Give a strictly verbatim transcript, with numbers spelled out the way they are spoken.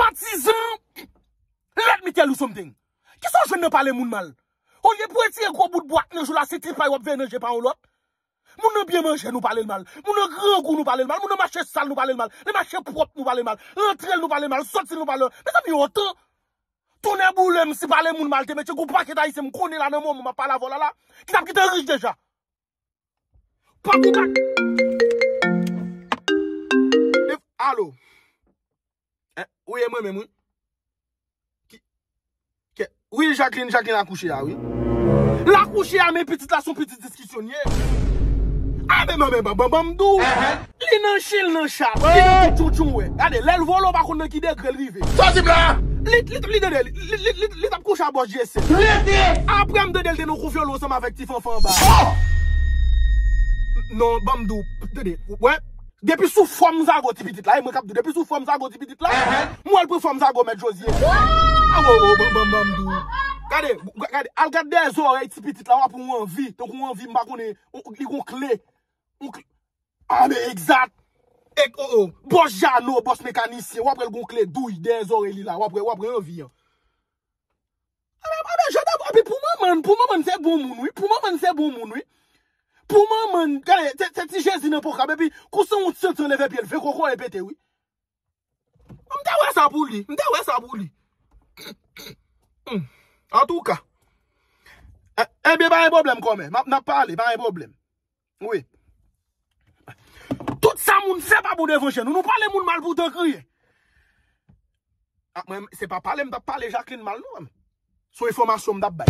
Patizan, let me tell you something. Kisa w jwenn nan pale moun mal? Olye pou retire gwo bout bwa nan jou la, se tripay w ap venanje pa yon lòt. Moun nan byen manje, nou pale l mal. Moun nan grangou, nou pale l mal. Moun nan mache sal, nou pale l mal. Li mache pwòp, nou pale l mal. Rantre l, nou pale l mal. Sòti l, nou pale l mal. Mezanmi, otan. Tonnè boule m, si pale moun mal te mete gwo pakèt ayisyen m konnen la nan moman m ap pale avè w la la, ki t ap gentan rich deja. Pòt li bak. Alo. Eh, wi, e mwen menm, wi. Ki, ke, wi, Jacqueline, Jacqueline akouche a, wi. L akouche a, men pitit la se yon pitit diskisyonye. A, men, men, men, ban, ban, ban m di w. Li nan chen, l nan chat, li nan tout tchoutchou, wè. Gade, lè l vole, w pa konn nan ki degre l rive. Sa w di m la? Li, li, li, tande, li, li, li, li, li t ap kouche a bòs J S L. Apre, m tande l te nan kou vyole ansanm avèk ti fanfan anba. Non, ban m di w, tande, wè, depi sou fòm zago ti pitit la, e mwen k ap di w, depi sou fòm zago ti pitit la, m wè l pran fòm zago mèt Jozye. Awo, ban, ban, ban m di w. Gade, gade, al gad dèyè zòrèy ti pitit la, w ap wè yon anvi, tankou yon anvi, m pa konnen, li gon kle. Yon kle. A, men egzat. E, o, o, bòs Jano, bòs mekanisyen, w ap wè l gon kle douy dèyè zòrèy li la, w ap wè, w ap wè anvi an. A, men, a, men, Jano, epi pou manman n, pou manman n se bon moun, wi. Pou manman n se bon moun, wi. Pou manman n, gade, se, se ti Jezi nan pwokab, epi kou sanwont santi anleve pye l, ven kokoye pete, wi. M te wè sa pou li. M te wè sa pou li. Antouka. E, ebyen, pa gen pwoblèm, kòmè. M ap, n ap pale, pa gen pwoblèm. Wi. Tout sa moun fè pa bon devan je nou. Nou pale moun mal pou tan kriye. A, mwen, se pa pale m t ap pale Jacqueline mal, non. Se yon enfòmasyon m t ap bay.